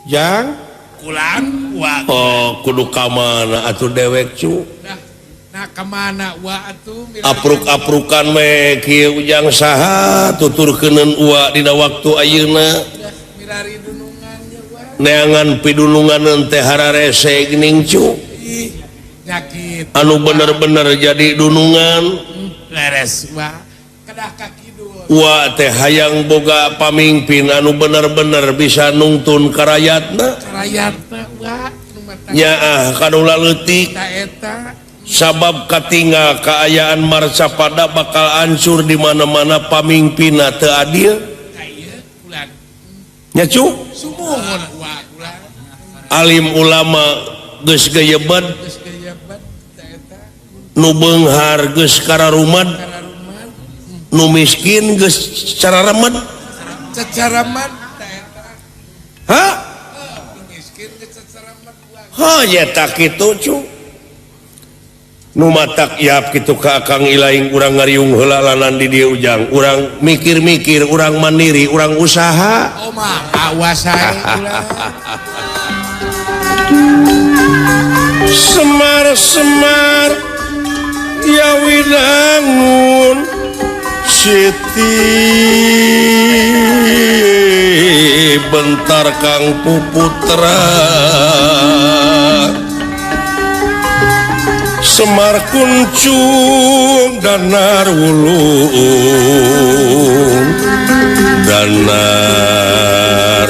Jang kulang wa oh kudu ka mana atuh dewek cu. Nah kemana wa atuh apruk-aprukan we kieu Ujang saha tuturkeuneun uwa dina waktu ayeuna milari dunungan ye wa neangan pidunungan teh hararese geuning cu. Ih nyakit anu bener-bener jadi dunungan leres wa kedah ka kidul wa teh hayang boga pamingpin anu bener-bener bisa nungtun ka rayatna karayatna wa nu mata nyaah kanu laleutik ta eta sabab katinggal kaayaan marcapada bakal hancur di mana-mana pamingpinna teu adil ka ieu kulan nya cu sumuhun wa kulan alim ulama geus geuyeubet geus geuyeubet ta eta nu beunghar geus kararumad kararuman nu miskin geus cararemed cacaraman ta eta ha nu miskin geus cacaraman wa ha nya kitu cu nu matak yap kitu ka Akang Ilaing urang ngariung heula lanan di dieu Ujang urang mikir-mikir urang mandiri urang usaha oh mah awas sae ulah Semar-semar ya winangun Siti bentar Kang Puputra Semar kuncung danar wulung danar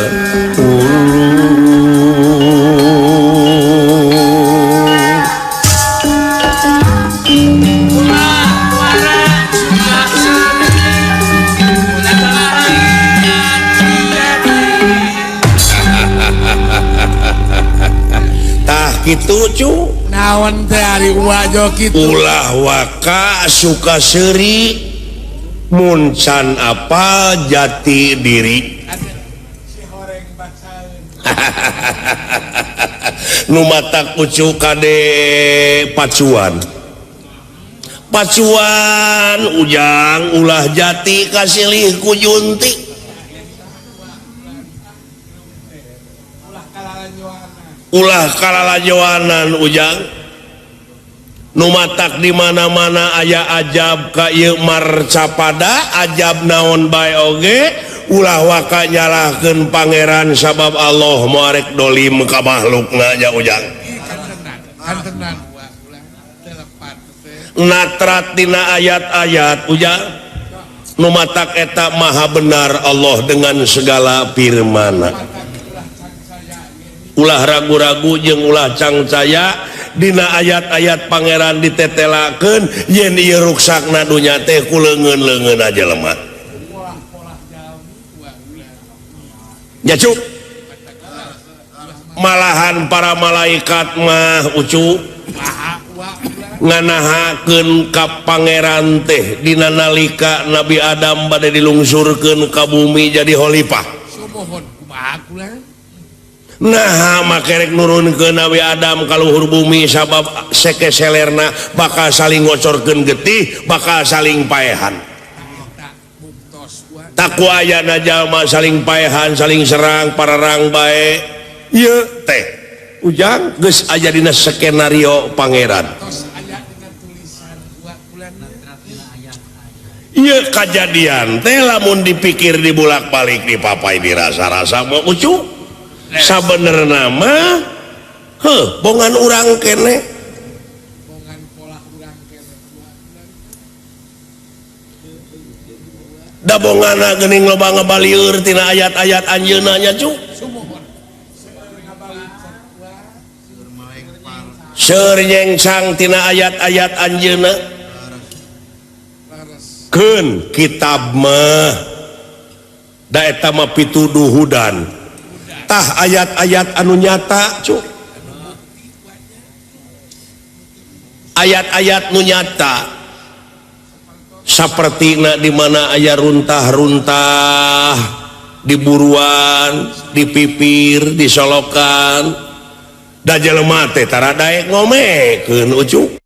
wulung tah kitu cu naon teh ari wa jo kitu ulah waka suka seuri mun can apal jati diri si horeng bacaeun nu matak ucu kade pacuan pacuan Ujang ulah jati kasilih ku junti ulah kalalajoanan Ujang nu matak di mana-mana aya ajab ka ieu marcapada ajab naon bae oge ulah waka nyalahkeun pangeran sabab Allah moarek dolim ka makhlukna nya Ujang natrat dina ayat-ayat Ujang nu matak eta maha benar Allah dengan segala firmana ulah ragu-ragu jeung ulah cangcaya dina ayat-ayat pangeran ditetelakeun yen ieu ruksakna dunya teh ku leungeun-leungeun aja lemah nya cu malahan para malaikat mah ucu nganahakeun ka pangeran teh dina nalika Nabi Adam bade dilungsurkeun ka bumi jadi khalifah. Sumuhun kumaha kula Nah makerek nurun ke Nabi Adam kaluhur bumi sabab seke selerna bakal saling ngocorkeun getih bakal saling paehan takwa ayana jalma saling paehan saling serang pararang bae ieu teh Ujang geus aya dina skenario pangeran ieu kajadian teh lamun dipikir dibulak-balik dipapai dirasa-rasa mau ucu sabenerna mah heuh bongan urang kene bongan pola urang kene da bongana geuning loba ngabalieur tina ayat-ayat anjeunna nya cu seur nyengsang tina ayat-ayat anjeunna keun kitab mah da eta mah pituduhudan tah ayat-ayat anu nyata cu ayat-ayat nu nyata sapertina di mana aya runtah-runtah di buruan di pipir di solokan da jelema teh tara daek ngomekeun ucu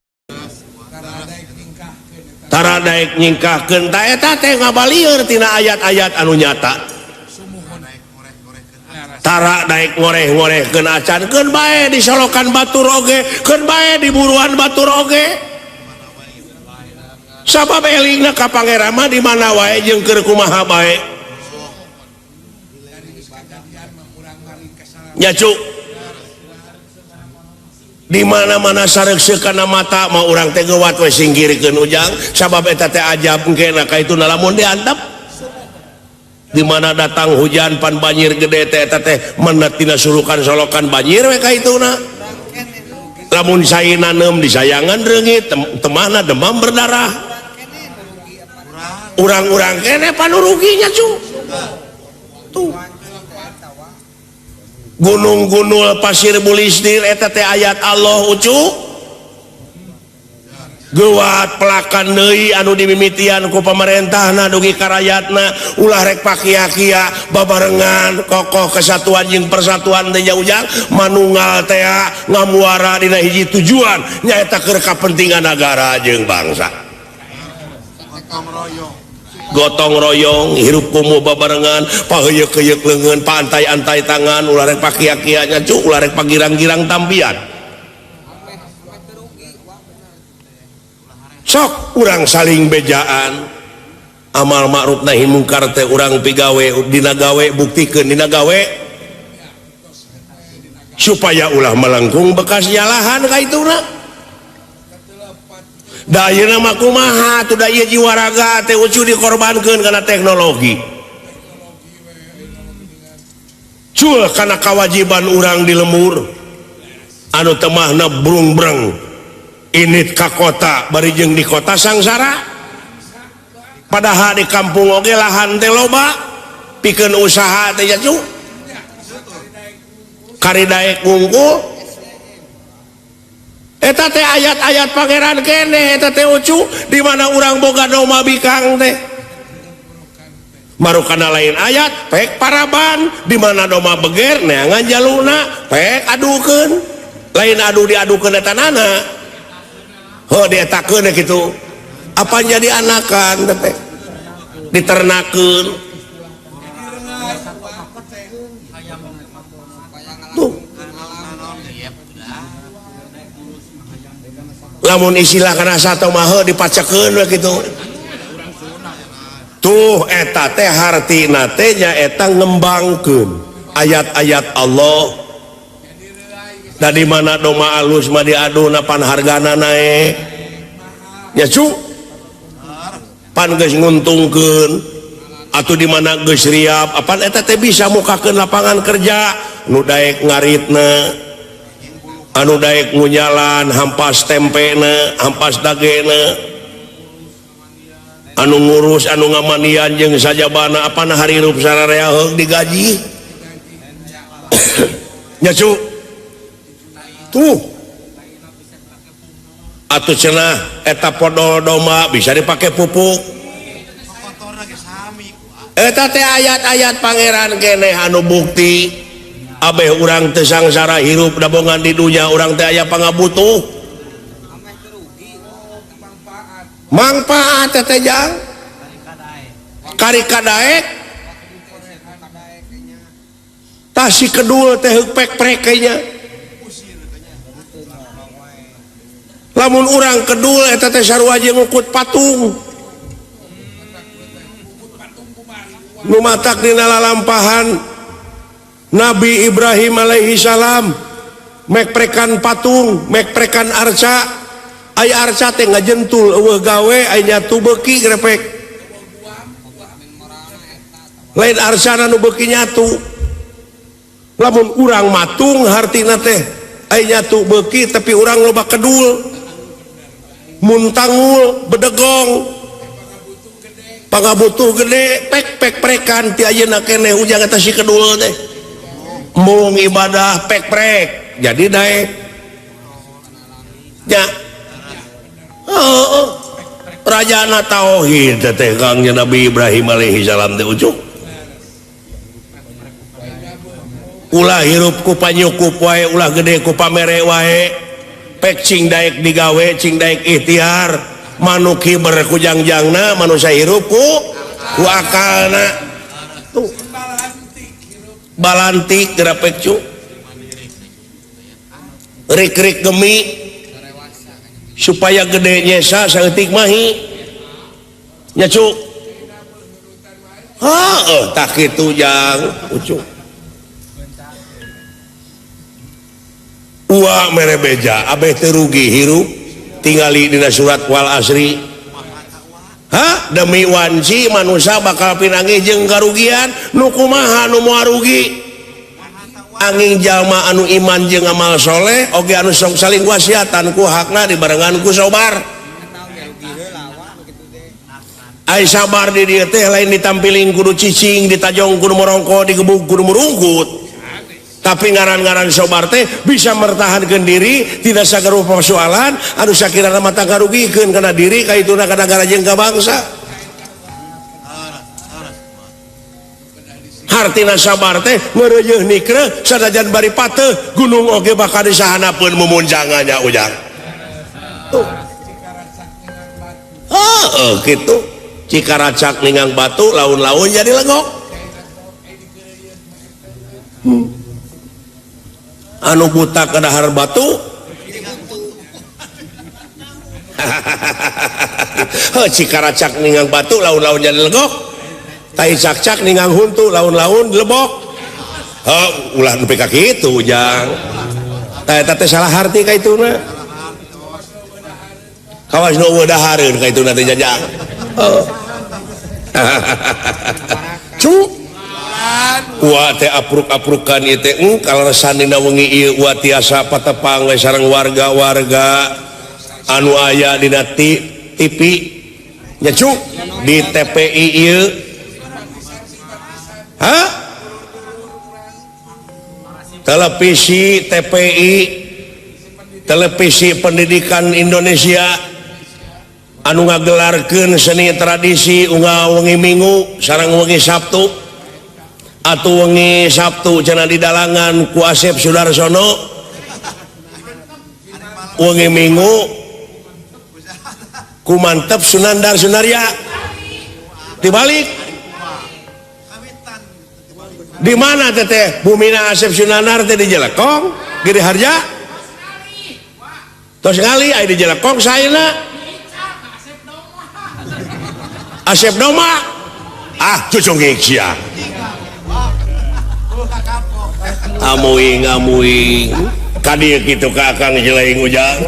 tara daek nyingkahkeun ta eta teh ngabalieur tina ayat-ayat anu nyata. Tara daek ngoreh-ngorehkeun acan keun bae disolokan batur oge, keun bae diburuan batur oge. Sabab elingna ka Pangeran mah di mana wae jeung keur kumaha bae. Nya cu. Di mana-mana sareukseuk kana mata mah urang teh geuwat we singkirkeun ujang sabab eta teh ajab engkena ka itu lamun diantep. Di mana datang hujan pan banjir gede teh eta teh menet tina sulukan-solokan banjir we ka ituna. Lamun cai naneum disayangan reungit temahna demam berdarah. Urang-urang kene panu ruginya cu. Tuh. Gunung-gunul pasir bulisdir eta teh ayat Allah ucu. Geuwat pelakan deui anu dimimitian ku pamarentahna dugi ka rayatna ulah rek pakia-kia babarengan kokoh kesatuan jeung persatuan teh ujang manunggal teh ngamuara dina hiji tujuan nyaeta keur kapentingan nagara jeung bangsa. Gotong royong hirup kumuh babarengan paheuyeuk-heuyeuk leungeun paantai-antai tangan ulah rek pakia-kia nya cu ulah rek pagirang-girang tampian. Sok urang saling bejaan amal ma'ruf nahi mungkar teh urang pigawe dina gawe buktikeun dina gawe supaya ulah melengkung bekas nyalahan ka ituna. Da ayeuna mah kumaha atuh da ieu jiwa raga teh ucu dikorbankeun kana teknologi. Cul kana kawajiban urang di lembur anu temahna brungbreng init ka kota bari jeung di kota sangsara. Padahal di kampung oge lahan teh loba pikeun usaha teh nya cu. Kari daek ngungkul. Eta teh ayat-ayat Pangeran kene eta teh ucu di mana urang boga doma bikang teh. Marukana lain ayat pek paraban di mana doma beger neangan jaluna pek adukeun. Lain adu diadukeun eta nana. Heuh dietakeun kitu. Apa jadi anakan teh diternakeun. Tuh. Lamun istilah kana sato mah heuh dipacekeun we kitu. Tuh eta teh hartina teh nyaeta ngembangkeun ayat-ayat Allah. Da di mana doma alus mah diaduna pan hargana naek. Ya cu. Pan geus nguntungkeun atuh di mana geus riap apan eta teh bisa mukakeun lapangan kerja nu daek ngaritna anu daek ngunyalan hampas tempena hampas dagena anu ngurus anu ngamanian jeung sajabana apana harirup sararea heug digaji. Nya cu. Tuh atuh cenah eta podol domba bisa dipake pupuk. Eta teh ayat-ayat Pangeran keneh anu bukti abeh urang teu sangsara hirup dabongan di dunya urang teh aya pangabutuh. Mangpaat teh jang kari kadaek tah si kedul teh heuk pek-prek nya. Lamun urang kedul eta teh sarua jeung ngukut patung. Nu matak dina lalampahan Nabi Ibrahim alaihi salam mekprekan patung, mekprekan arca. Aya arca teh ngajentul eueuh gawe aya nyatu beuki grepek. Lain arcana nu beuki nyatu. Lamun urang matung hartina teh aya nyatu beuki tapi urang loba kedul. Muntangul bedegong. Pangabutuh gede pek-pek prekan ti ayeuna keneh ujang eta si kedul teh. Mung ibadah pek-prek jadi daek. Nya. Heeh. Rajana tauhid teh Kang Nabi Ibrahim alaihi salam teh ucuk. Ulah hirup ku panyukup wae, ulah gede ku pamere wae. Pek cing daek digawe, cing daek ikhtiar. Manuk hiber ku jangjangna, manusia hirup ku akalna. Tuh. Balantik gerapek cu. Rik-rik gemi supaya gede nyesa saeutik mahi. Nya cu. Heeh, tah kitu jang ucu. Ua mere beja abeh teu rugi hirup tingali dina surat Wal Asri. Hah, demi wanci manusia bakal pinanggih jeung karugian nu kumaha nu moal rugi. Angin jalma anu iman jeung amal soleh oge anu sok saling wasiatan ku hakna dibarengan ku sobar. Ai sabar di dieu teh lain ditampiling kudu cicing, ditajong kudu morongko, digebug kudu murungkut. Tapi ngaran-ngaran sobar teh bisa mertahankeun diri tidak sagarupa persoalan anu sakirana mata karugikeun kana diri kaituna kana nagara jeung ka bangsa. Hartina sabar teh ngeureuyeuh nikreuh sanajan bari pateuh gunung oge bakal disahanapeun mumuncangannya ujang. Tuh. Heeh kitu. Cikaracak ninggang batu laun-laun jadi legok. Anu buta ke dahar batu. Heuh cikaracak ninggang batu laun-laun jadi legok. Tai cak-cak ninggang huntu laun-laun lebok. Heuh ulah nepi ka kitu ujang. Tah eta teh salah harti ka ituna. Kawas nu eueuh dahareun ka ituna teh jajang. Heuh. Cu. Wa teh apruk-aprukan ieu teh kaleresan dina wengi ieu wa tiasa patepang we sareng warga-warga anu aya dina TV nya cu di TPI ieu. Hah? Televisi TPI, Televisi Pendidikan Indonesia anu ngagelarkeun seni tradisi unggal wengi Minggu sareng wengi Sabtu atuh wengi Sabtu cenah di dalangan ku Asep Sudarsono, wengi Minggu ku Mantep Sunandar Sunarya. Dibalik di mana teteh bumina Asep Sunandar teh di Jelekong Giri Harja tos ngali aya di Jelekong saena Asep Doma ah cucungik sia amuing amuing kadieu kitu ka Akang Jeleng ujang.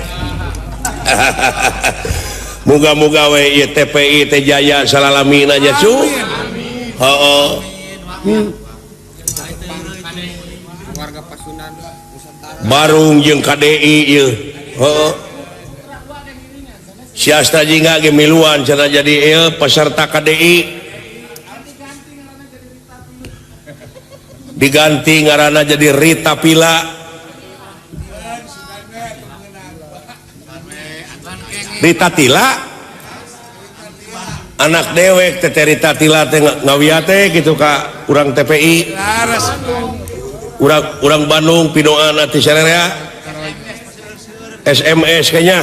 Muga-muga we ieu TPI teh jaya salalamina nya cu. Heeh. Barung jeung KDI ieu. Heeh. Si Astra Jingga ge miluan cenah jadi ieu peserta KDI. Diganti ngaranna jadi Rita Pila. Rita Tila anak dewek teh Rita Tila teh ngawiate gitu ka urang TPI. Urang Bandung pidoana ti sararea SMS kayaknya.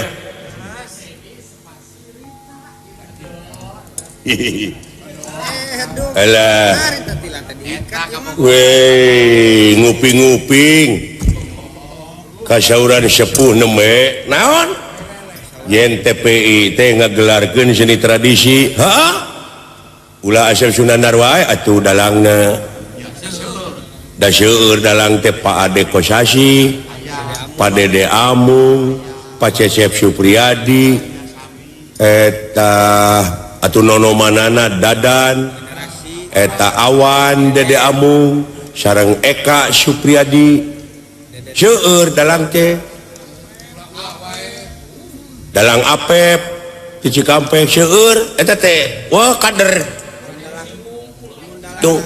Alah. Weh, nguping-nguping. Kasauran sepuh nembe. Naon? Yen TPI teh ngagelarkeun seni tradisi. Heeh. Ulah Asep Sunandar wae atuh dalangna. Da seueur dalang teh Pak Ade Kosasi, Pak Dede Amung, Pak Cecep Supriyadi, eta atuh nono manana Dadan, eta Awan Dede Amung, sareng Eka Supriyadi. Seueur dalang teh. Dalang Apep di Cikampek seueur eta teh wah kader. Tuh.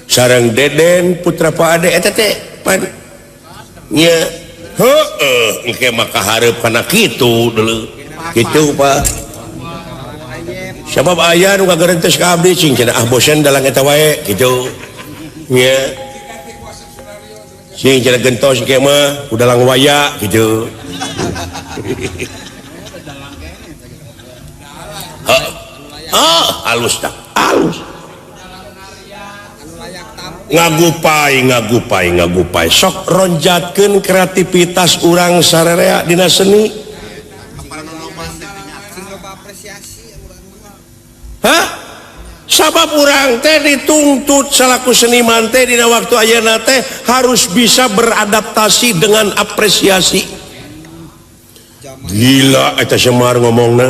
Sareng Deden putra Pak Ade eta teh pan nya heueuh engke mah kahareup kana kitu deuleu. Kitu Pak. Sabab aya nu ngagerentes ka abdi cing cenah ah bosen dalang eta wae kitu. Nya. Cing cenah gentos engke mah udalang waya kitu. Heeh, halus tak? Halus. Ngagupai ngagupai ngagupai sok ronjatkeun kreativitas urang sarerea dina seni. Hah? Sabab urang teh dituntut salaku seniman teh dina waktu ayeuna teh harus bisa beradaptasi dengan apresiasi. Gila eta Semar ngomongna.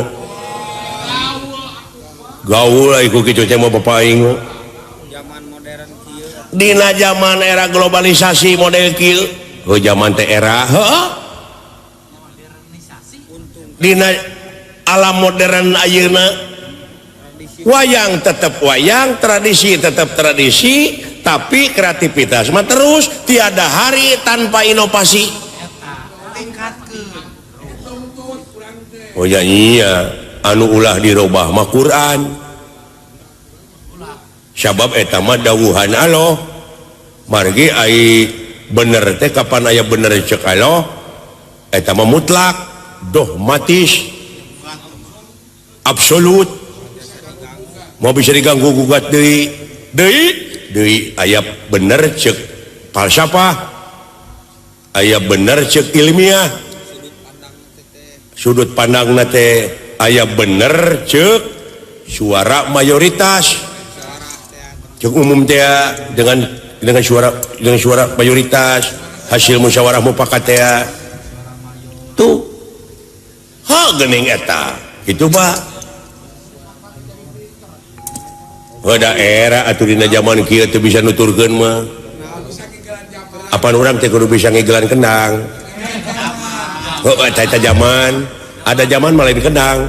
Gaul lah iku kitu teh mah bapak aing. Dina zaman era globalisasi model kieu, heuh zaman teh era heuh. Dina alam modern ayeuna wayang tetap wayang, tradisi tetap tradisi, tapi kreativitas mah terus, tiada hari tanpa inovasi. Oh ya iya, anu ulah dirobah mah Quran. Sabab eta mah dawuhan Allah. Margi ai bener teh kapan aya bener cek Allah, eta mah mutlak, dogmatis, absolut. Mau bisa diganggu gugat deui, deui, deui aya bener cek falsafah, aya bener cek ilmiah. Sudut pandangna teh aya bener cek suara mayoritas. Cek umum teh dengan suara mayoritas hasil musyawarah mufakat teh. Tuh. Ha geuning eta. Kitu Pak. Pada era atuh dina zaman kieu teu bisa nuturkeun mah. Apan urang teh kudu bisa ngigelan kendang. Heuh eta zaman, ada zaman mah lain kendang.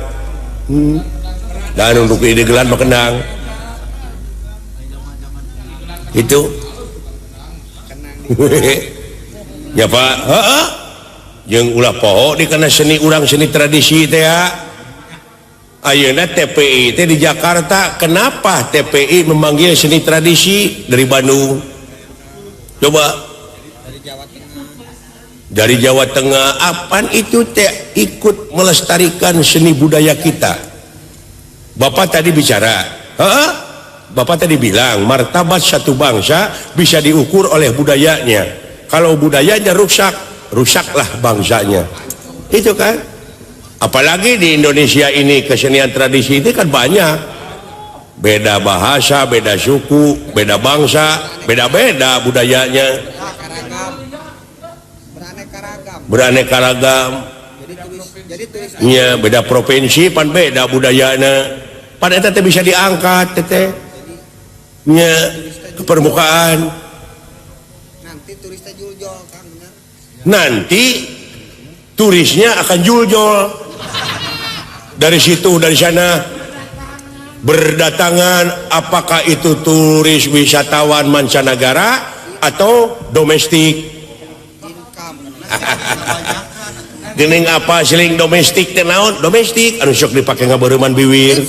Dan untuk digelan mah kendang. Itu. Ya Pak, heeh. Jeung ulah poho di kana seni urang seni tradisi teh ya. Ayeuna TPI teh di Jakarta, kenapa TPI memanggil seni tradisi dari Bandung? Coba dari Jawa Tengah, apaan itu teh ikut melestarikan seni budaya kita. Bapak tadi bicara, heeh? Bapak tadi bilang martabat satu bangsa bisa diukur oleh budayanya. Kalau budayanya rusak, rusaklah bangsanya. Itu kan? Apalagi di Indonesia ini kesenian tradisi itu kan banyak. Beda bahasa, beda suku, beda bangsa, beda-beda budayanya. Beraneka ragam. Iya, beda provinsi pan beda budayana. Pan eta teh bisa diangkat teh. Nya ke permukaan. Nanti turisnya akan juljol. Dari situ, dari sana berdatangan, apakah itu turis wisatawan mancanegara atau domestik. Gening apa seling domestik teh naon? Domestik anu sok dipake ngabareuman biwir.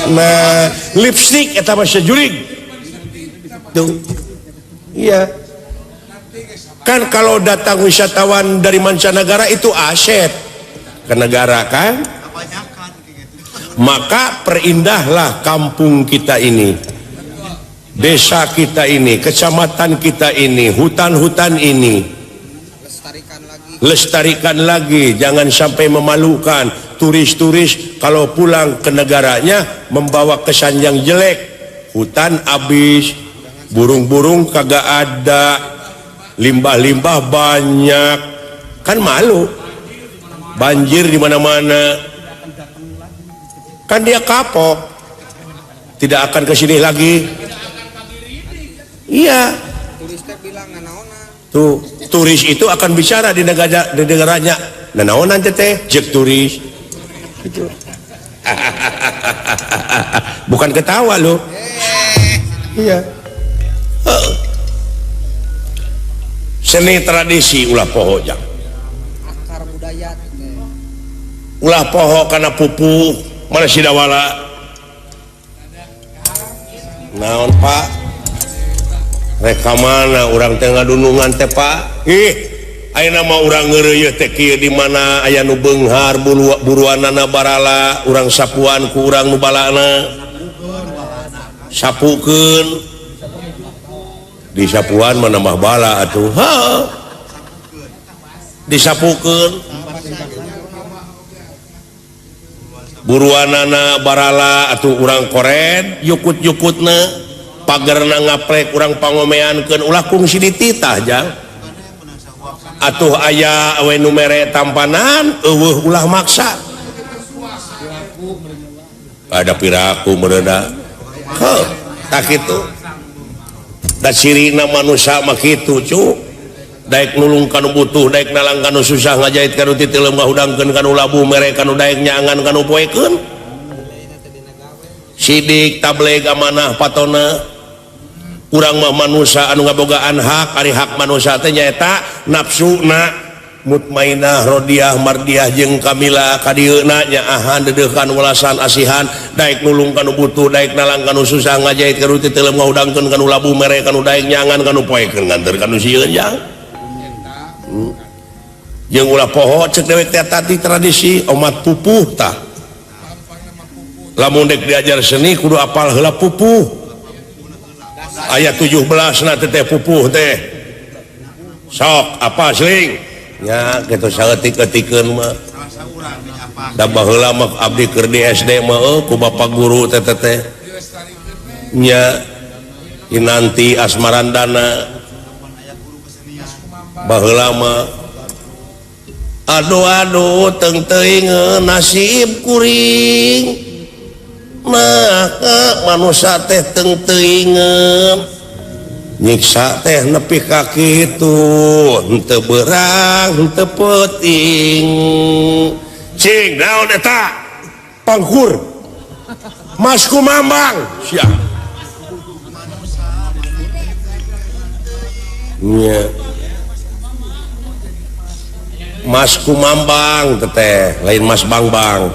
Nah, lipstick eta mah sejurig. Tuh. Iya. Kan kalau datang wisatawan dari mancanegara itu aset ke negara kan? Maka perindahlah kampung kita ini, desa kita ini, kecamatan kita ini, hutan-hutan ini. Lestarikan lagi, jangan sampai memalukan. Turis-turis kalau pulang ke negaranya membawa kesan yang jelek. Hutan habis, burung-burung kagak ada, limbah-limbah banyak, kan malu. Banjir di mana-mana. Kan dia kapok, tidak akan ke sini lagi. Iya. Tuh, turis itu akan bicara di negara, di negaranya. Nanaonan teh, jek turis. Gitu. Bukan ketawa loh. Iya. Seni tradisi ulah poho jang. Akar budaya. Ulah poho kana pupuh, mana sidawala. Naon Pak? Reka mana urang teh ngadunungan teh Pak? Ih, ayeuna mah urang ngeureuyeuh teh kieu di mana aya nu beunghar buruanana barala, urang sapuan ku urang nu balana. Sapukeun. Disapuan menambah bala atuh. Heuh. Disapukeun. Buruanana barala atuh urang kored yukut-yukutna pagerna ngaplek urang pangomeankeun ulah kungsi dititah jang. Atuh aya we nu mere tampanan eueuh ulah maksa. Ada piraku meureuda. Heuh, tak kitu. Da cirina manusia mah kitu cu. Daek nulung kanu butuh, daek nalang kanu susah, ngajahit kanu titileum, ngahudangkeun kanu labuh, mere kanu daek nyangan kanu poekeun. Sidik tableg amanah patona. Urang mah manusia anu ngabogaan hak, ari hak manusia teh nyaeta nafsuna mutmainah, rodiah, mardiah jeung kamila kadieuna nyaahan dedeukan welasan asihan, daek nulung kanu butuh, daek nalang kanu susah, ngajahit kanu titileum, ngahudangkeun kanu labuh, mere kanu daek nyangan kanu poekeun, nganter kanu sieun jang. Jeung ulah poho cek dewek teh tadi tradisi omat pupuh tah. Lamun dek diajar seni kudu apal heula pupuh. Ayat 17 na teh pupuh teh. Sok apa seling? Nya kitu saeutik-eutikeun mah. Da baheula mah abdi keur di SD mah ku bapak guru teh teh. Nya Kinanti Asmarandana baheula mah aduh aduh teng teuing nasib kuring nah manusia teh teng teuing nyiksa teh nepi ka kitu henteu beurang henteu peuting cing naon eta pangkur Mas Kumambang sia nya Mas Kumambang teteh lain Mas Bangbang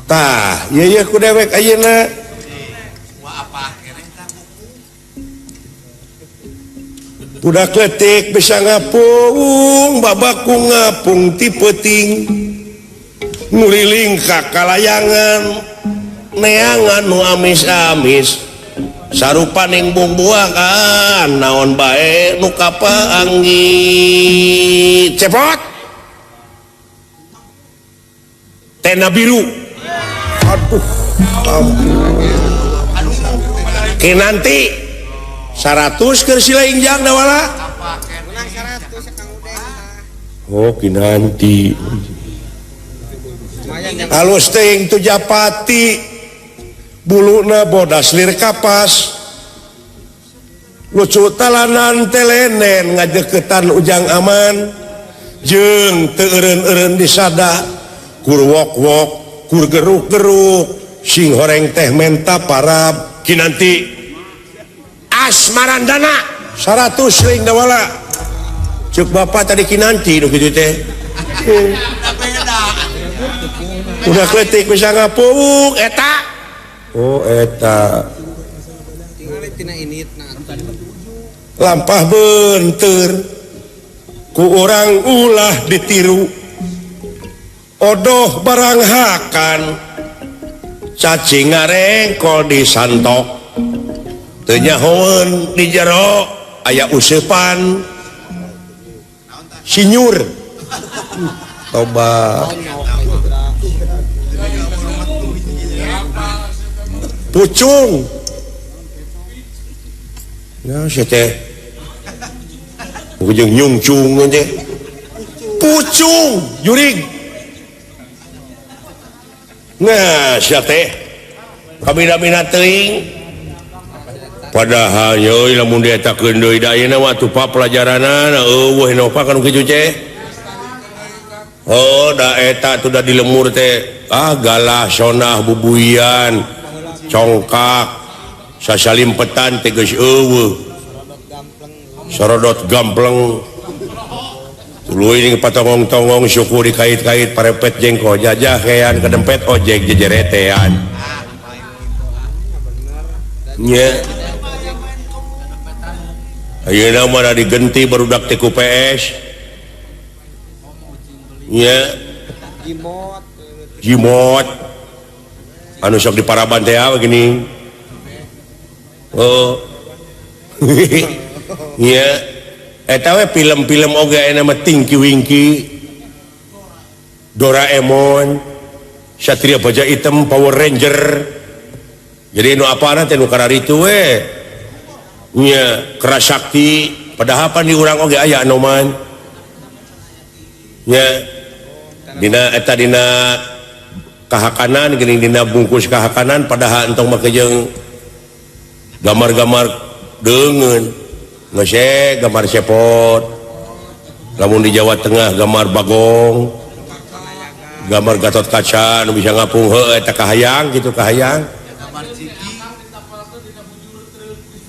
tah ieu ieu ku dewek ayeuna budak leutik bisa ngapung babaku ngapung ti peuting nguriling ka kalayangan neangan nu amis-amis sarupaning bungbuakan naon bae nu kapaanggi cepot tena biru aduh ampun Kinanti 100 keur sila injang dawala oh Kinanti halus teuing tu japati buluna bodas lir kapas lucu talanan telenen ngajeketan ujang aman jeung teu eureun-eureun disada kur wok-wok kur geruk-geruk sing horeng teh menta parab Kinanti Asmarandana 100 ring dawala cek bapak tadi Kinanti nu kitu teh udah kletik bisa ngapung eta oh eta lampah benteur ku urang ulah ditiru odoh barang hakan cacing ngarengkol disantok teu nyahoeun di jero aya useupan sinyur toba pucung ya sia teh jeung nyungcung teh pucung jurig nah sia teh kabina-bina teuing padahal yeuh lamun dietakeun deui da ayeuna mah atuh pa pelajaranana eueuh nopa kan kitu ceh oh da eta tuh da di lemur teh ah galah sonah bubuian congkak sasalimpetan teh geus eueuh sorodot gampleng tuluy ning patongong-tongong suku dikait-kait parepet jengko jajah kean kedempet ojek jejeretean nya ayeuna mah digenti barudak teh ku PS nya jimot anu sok di paraban teh gini Oh. Nya eta we film-film oge aya mah Tinky Winky, Doraemon, Satria Baja Hitam, Power Ranger. Jadi nu apana teh nu kararitu we. Nya Kerasakti, padahal pan di urang oge aya Anoman. Nya dina eta dina kahakanan geuning dina bungkus kahakanan padahal entong make jeung gambar-gambar deungeun. Geus gambar cepot. Lamun di Jawa Tengah gambar Bagong, gambar Gatot Kaca nu bisa ngapung heuh eta kahayang gitu kahayang.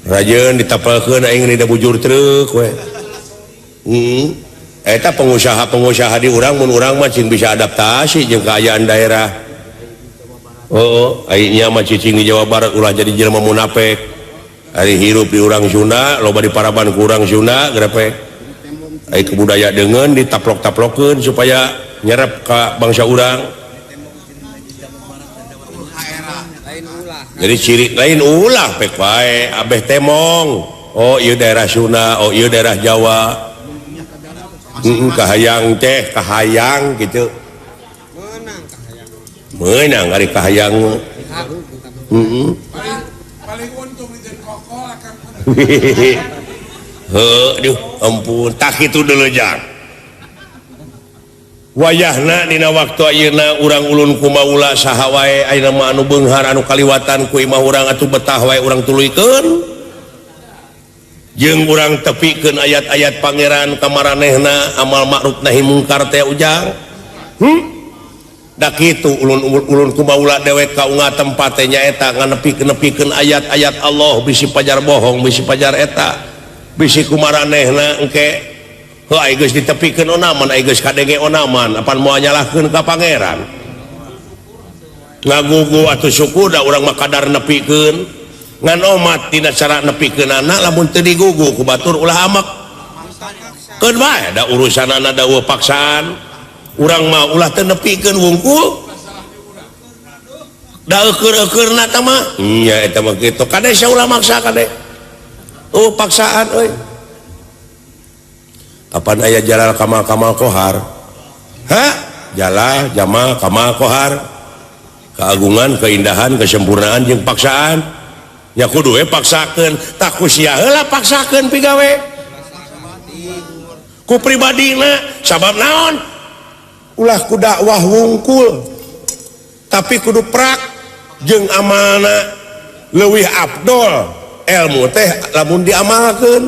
Rajeun ditapelkeun aing dina bujur truk we. Eta pengusaha-pengusaha di urang mun urang mah cing bisa adaptasi jeung kaayaan daerah. Oh, aing nya mah cicing di Jawa Barat ulah jadi jelema munafik. Ari hirup di urang Sunda, loba di paraban ku urang Sunda grepe. Ari kebudaya deungeun ditaplok-taplokeun supaya nyerep ka bangsa urang. Jadi ciri lain ulah pek wae abeh temong. Oh ieu daerah Sunda, oh ieu daerah Jawa. Kahayang teh kahayang gitu. Meunang ari kahayang. Paling untung jeung kokol akan. Heuh, duh ampun tak kitu deuleu jang. Wayahna dina waktu ayeuna urang ulun kumaula saha wae ayeuna mah anu beunghar anu kaliwatan ku imah urang atuh betah wae urang tuluykeun. Jeung urang tepikeun ayat-ayat pangeran ka maranehna amal ma'ruf nahi mungkar teh ujang. Da kitu ulun kumaula dewek ka unga tempat teh nyaeta nganepi-nepikeun ayat-ayat Allah bisi pajar bohong bisi pajar eta bisi kumaranehna engke heuh ai geus ditepikeun onaman ai geus kadenge onaman apan moal nyalahkeun ka pangeran. Ngagugu atuh syukur da urang mah kadar nepikeun ngan omat tina cara nepikeunana lamun teu digugu ku batur ulah amek. Keun bae da urusanana da eueuh paksaan. Urang mah ulah teu nepikeun wungkul. Da eueur-eueurna tah mah nya eta mah kitu kade sia ulah maksa kade. Oh paksaan euy. Apan aya Jalal Kamal Kamal Kohar? Ha? Jalal Jamal Kamal Kohar. Keagungan, keindahan, kesempurnaan jeung paksaan. Ya kudu we paksakeun, tah ku sia heula paksakeun pigawe. Ku pribadina sabab naon? Ulah ku dakwah wungkul. Tapi kudu prak jeung amalna leuwih afdol ilmu teh lamun diamalkeun.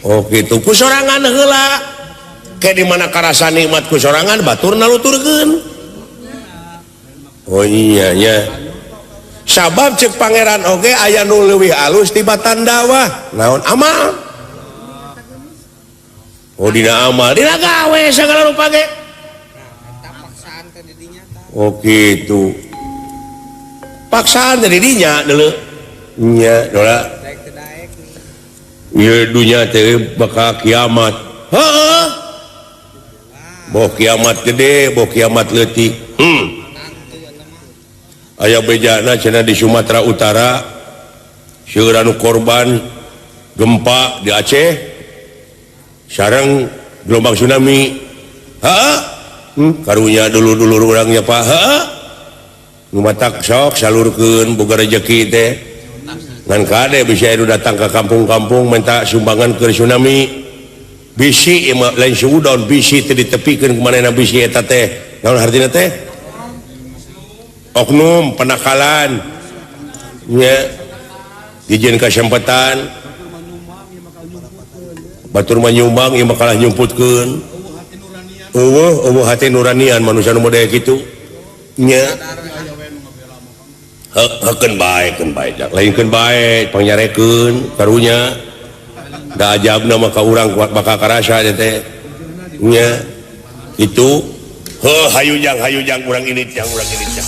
Oh gitu, ku sorangan heula. Ke di mana karasa nikmat ku sorangan batur naluturkeun. Oh iya nya. Sabab cek pangeran oge aya nu leuwih alus tibatan dakwah. Naon amal? Oh dina amal, dina gawe sagala rupa ge. Oh gitu. Paksaan teh di dinya deuleu. Nya dola. Ieu dunya teh bakal kiamat. Heeh. Boh kiamat gede, boh kiamat leutik. Aya bejana cenah di Sumatera Utara seueur anu korban gempa di Aceh sareng gelombang tsunami. Heeh. Karunya dulur-dulur urangnya Pak. Heeh. Nu matak sok salurkeun boga rejeki teh. Ngan kade bisa anu datang ke kampung-kampung minta sumbangan ke tsunami. Bisi ieu mah lain suudon bisi teh ditepikeun kumanehna bisi eta teh. Naon hartina teh? Oknum penakalan nya dijieun kasempatan batur mah nyumbang ieu mah kalah nyumputkeun. Eueuh eueuh hati nuranian manusia nu model kitu nya. Heukeun bae keun bae lainkeun bae pangnyarekeun karunya da ajabna mah ka urang kuat bakal karasa teh nya kitu. Heuh hayu jang urang ini jang urang ini jang.